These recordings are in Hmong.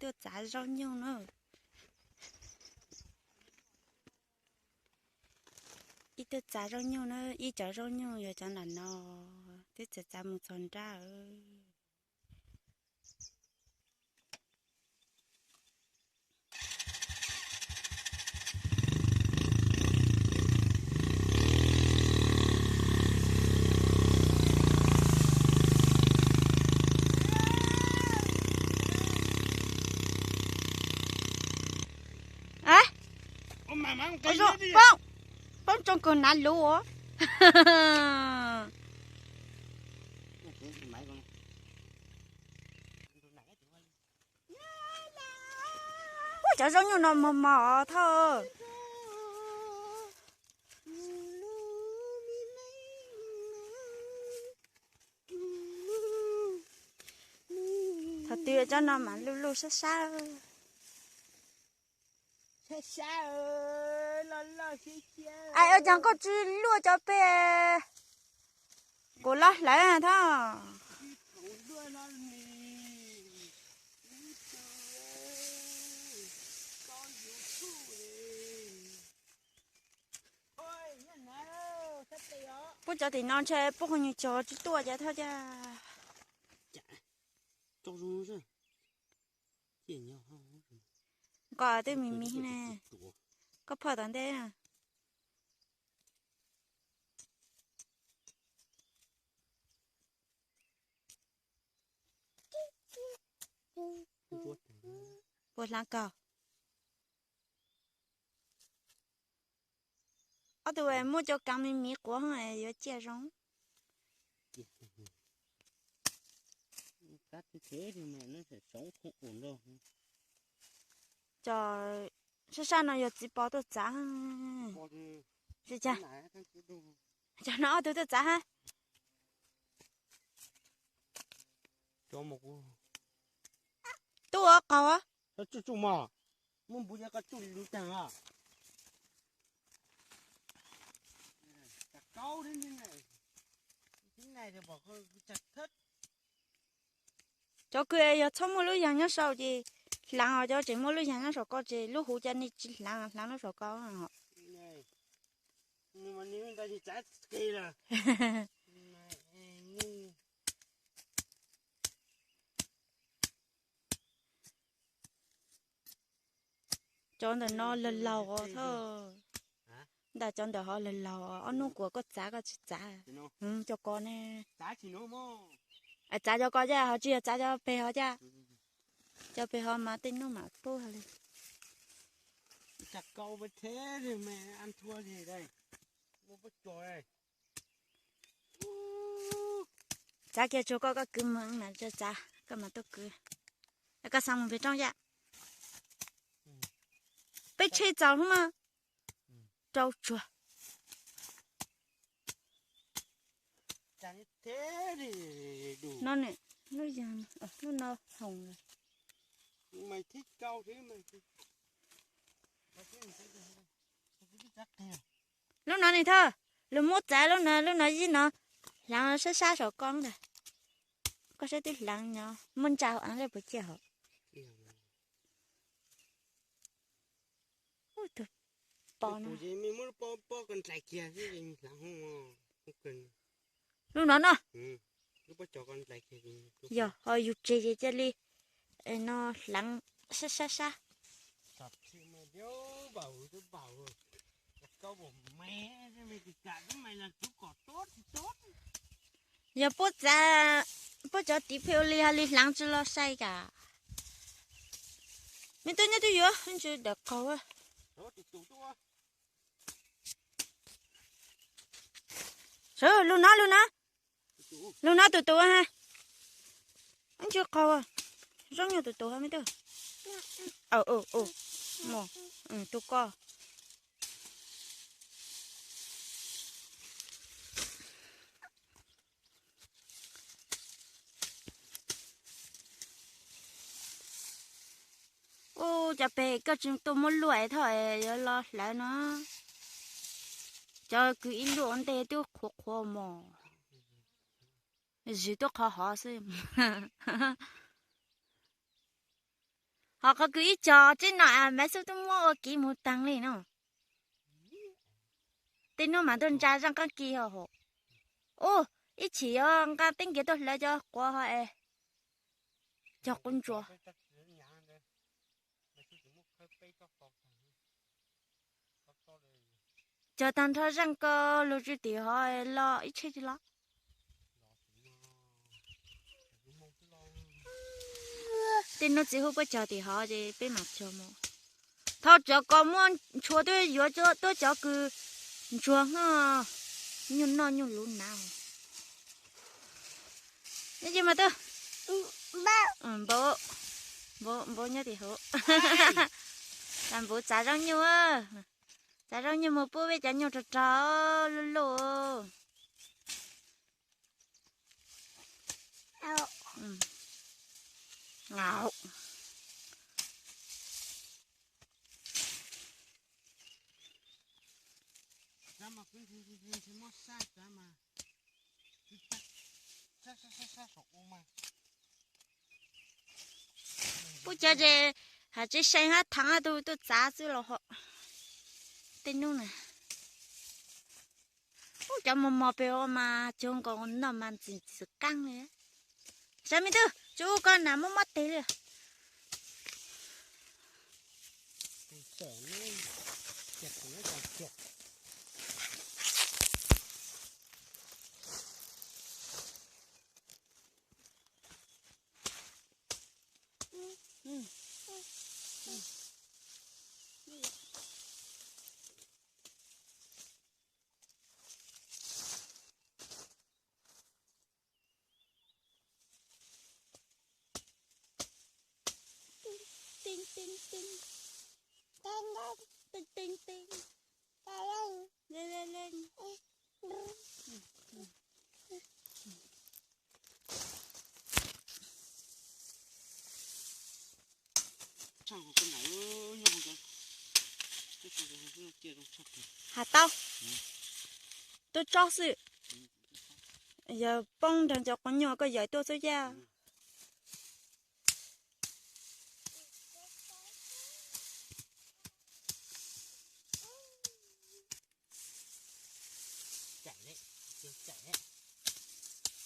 tuaj txav zaub nyuj na. Ib tuaj txav zaub nyuj na, ib cov zaub nyuj yog cov nram no, twb txav txav mus txog nrab. Poob, poob tsoo kawg nav lub. Ua cov zaub nyuj no mos mos thaj. Thaum twg cov no mas luj luj sab sab. Ai, ua cas koj tsis luaj cov pem kuv loj hlawv thaj. Pub cov tim no ntshe pub qhov nyuag cog tsis tuaj ces thaj cas. Nqos twb mis mis ne, koj phoj tom ntej na. Puas hlav kaug? Ob tug muaj cov kaav me miv quav yuav ciaj zoo. Cov sab sab no yog txiv pos tuaj txav. Cov no ob tug tuaj txav hab. Tub ua qaug. Cov kws yog txhob muaj lub yas nyob saum ces hlaav, cov tseem muaj lub yas nyob saum ko ces lub huv ca nej tsis hlaav, hlaav lub saum ko. Cov ntawm no lawg laug os thaj. Ntawm cov ntawm ho lawg laug, ob hnub kuas koj txav koj tsis txav. Cov ko ne. Txav cov ko cas ho tsis yog txav cov peg ho cas. Cov peg ho mas tej hnub mam pub li. Txav kiag tsuag koj, koj kwv mus mas txav koj mam tuaj kwv. Koj xa mus pem roob yaj. Peb tsheb txaus hnub mas rau tsuag. No, lub no hoom lawm. Lub no ne thaj, lawv muab txav lub no, lub no yij no, hlaav sab sab saum ko ntag. Koj saib twb hlaav nyob muaj ntsa hauv av lawm puas ciaj hauv. Tus pos no. Lub no no. Yog ho yus tseg ces cia li no hlaav sab sab sab. Yog puab txav, puab cov tiv phem ua li ho li hlaav tsi los sai cas. Me tub nyob twb yuav ntsis dawm qaug. Lub no, lub no, lub no tus tus ha. Ntsis qaug, zoo nyuag tus tus ha me tub. Tus ko. Ub, cov peg koj tsis tuaj muab luaj es thoj yuav los hlawv no. Cov kws ib luaj ua ntej twb qhuav qhuav mos, zwm tuaj qhov hov xwb. Ho qhov kws ib co tseeb no mas xub twb muab ua kiv mus taag li no. Tej nub mas tuaj ntsa zaaj qaab kis ho hov. Ub, ib chim yuav nqa teeb kiag tuaj hlawv cov quav ho es cog qub ntsuas. Cog taag nrho zaaj ko lug tsi tim hov los ib tsheb tsi los. Tej nub txiv huab puab cog tim hov ces peb mam cog mus. Thov cov ko muaj ntshua twb yuav tuaj cov kws ntsuag hno, nyuj noj nyuj luv nav. Nyob mas tub, npau, npau nyob tim hauv. Npau txav zaub nyuj, txav zaub nyuj mus pub peb cov nyuj rog rog luj luj. Pub cov ces has tsev seev hab thaam tug tuaj txav xwb los ho. Tej nub na, ub, cov mos mos pem ua mas cog nkaus noj mas ntxim txim qaab li. Sav me tub, tsi ua ko nam muab mob teg li. Teeb teeb teeb, teeb teeb teeb, leej leej leej. Has tau, tuaj tsob xwb. Yog poob nrog cov quav nyuj koj yawm tuaj xwb yaj.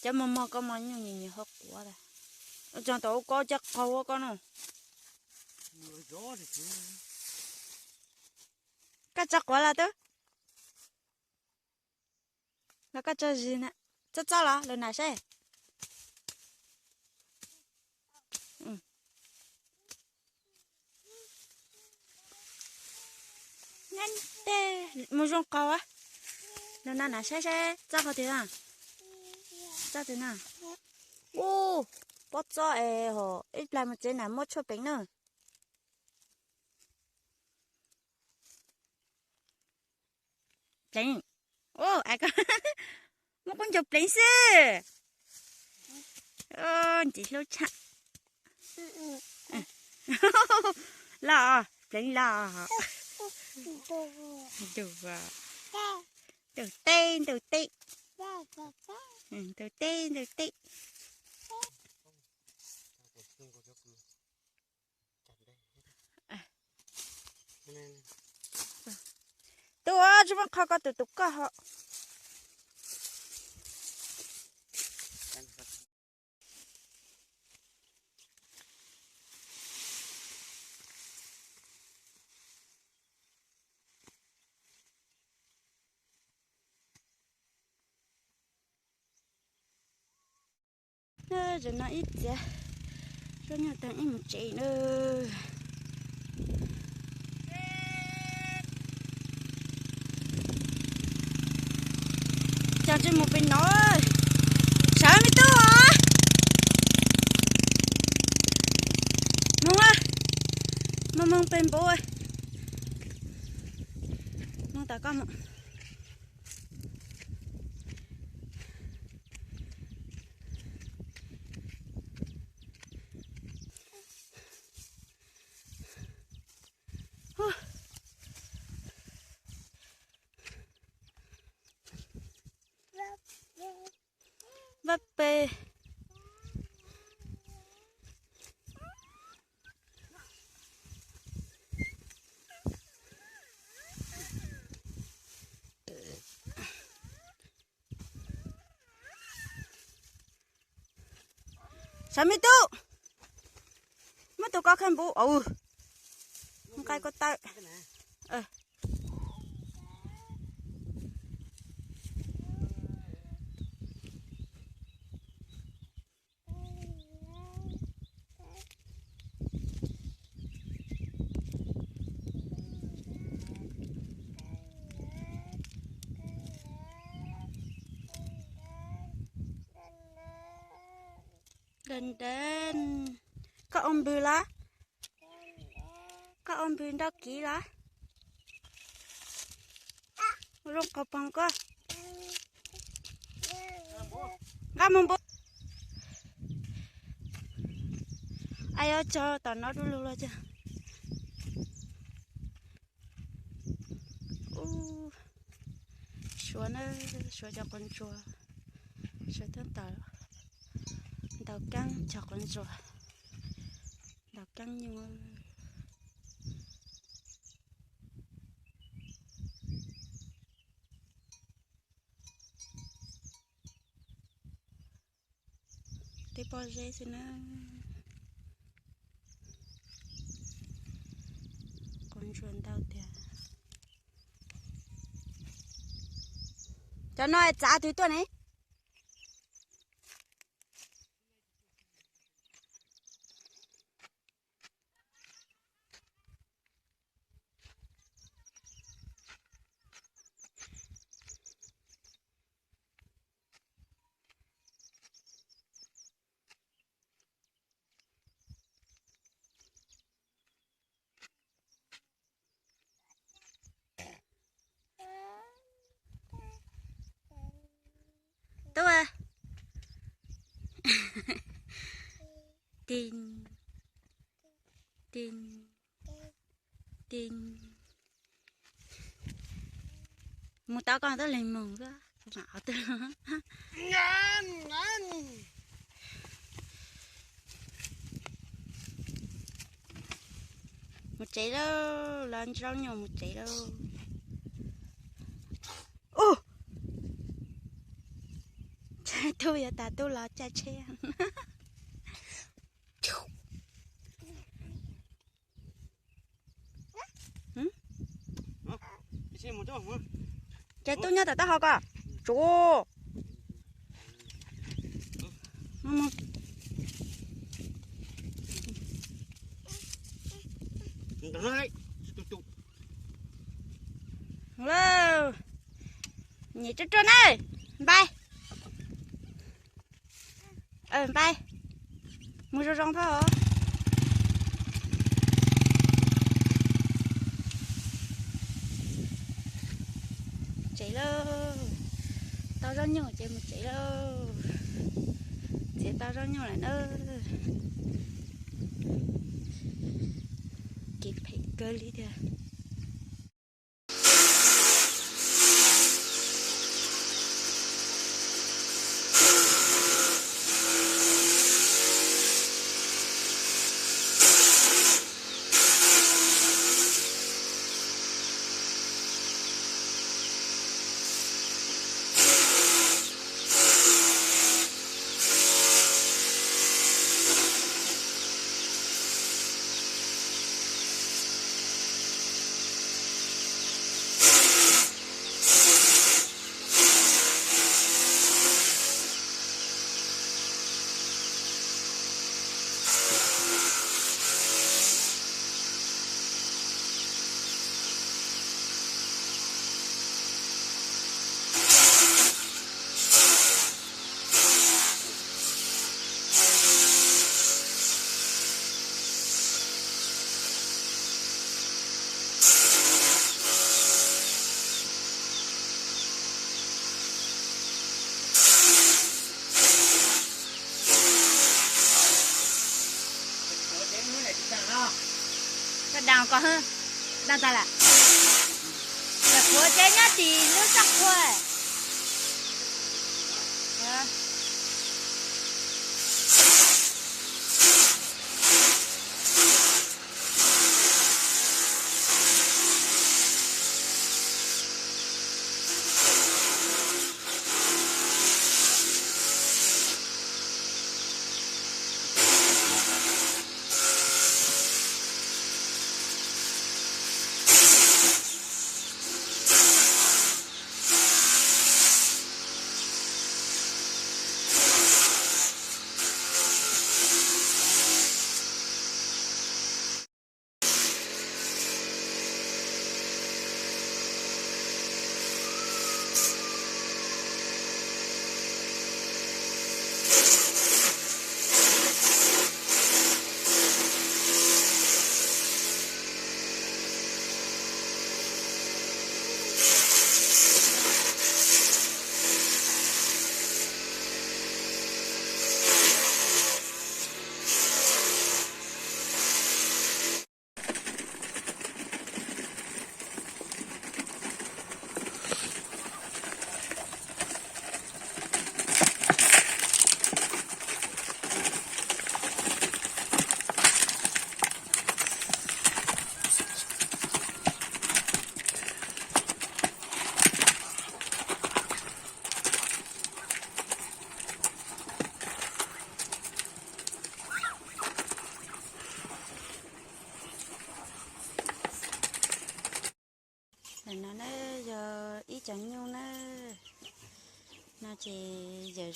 Cov mos mos ko mas nyuj nyiam nyiam ho quav tas. Ua tsaug tau ua koj cov qaug ua koj no. Koj tso quav los tub. Los koj tso zis na. Txob txob los lawm na saib. Mus zoo qaug los na, na saib saib txob qhov twg na. Txob twg na. Ub, pob txob es hom ib plag mus tsev na muab tshuaj pleev na. Pleev. Muab kub ncaug pleev xwb. Ntxim hlub tshaj. Los, pleev los. Ntug, ntug teb, ntug teb. Ntug teb, ntug teb. Tub, tsis muaj qhov ko tus tus koj ho. Zaum no ib txiav zaub nyuj tag ib mus tsev na. Cas tsis mus pem no, sawv me tub os. Moog, moog moog pem npum, moog tom koj mus. Vaj pes. Rov me tub, muab tus ko khawb npua, nqaij ko taw. Dab dab, koj ua npws los? Koj ua npws nrau kiv los? Zoo qhov poog koj. Nqa mus npua. Ai, yuav tso tom no dub lug los cas. Ub, suav na, suav cov quav ntsuag, suav twb ntaus, ntaus keeb cov quav ntsuag, ntaus keeb nyuj. Tej pob zeb xwb na. Quav ntsuag ntau tiag. Cov no txav twg tuaj ne? Tub, ti, ti, ti. Mus tau koj twb leeg mus xwb, kuv mam ua twg. Mus tsev lauj, los ntsauj nyuj mus tsev lauj. Ub, tub yuav tas tub los caij tsheb. Ces tub nyob tom taub hau ko. Tsuv. Nyiam ruaj ruaj na. Npai. Npai, mus zoo zoo thaub. Tsev lauj, tau zaub nyuj ces mus tsev lauj. Txiav tau zaub nyuj lawm na. Kev phem kawg li tiag. Koj daj ko, daj tag lawm. Cov puav tsev nyob tim lub toj qhua.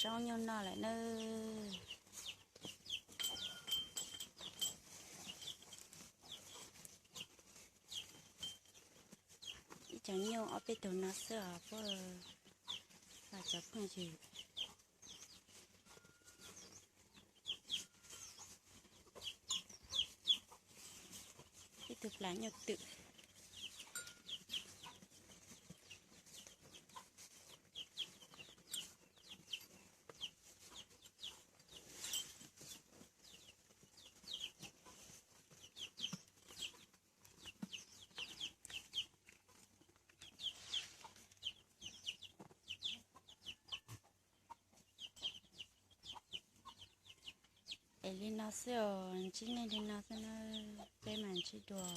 Zoo nyuj no lawm nawb. Ib co nyuj ob peb tug no xwb os pab, cov phooj ywg. Ib tug plas nyuj twm. Es li no xwb os, ntsib nej li no xwb na, peb mam ntsib dua.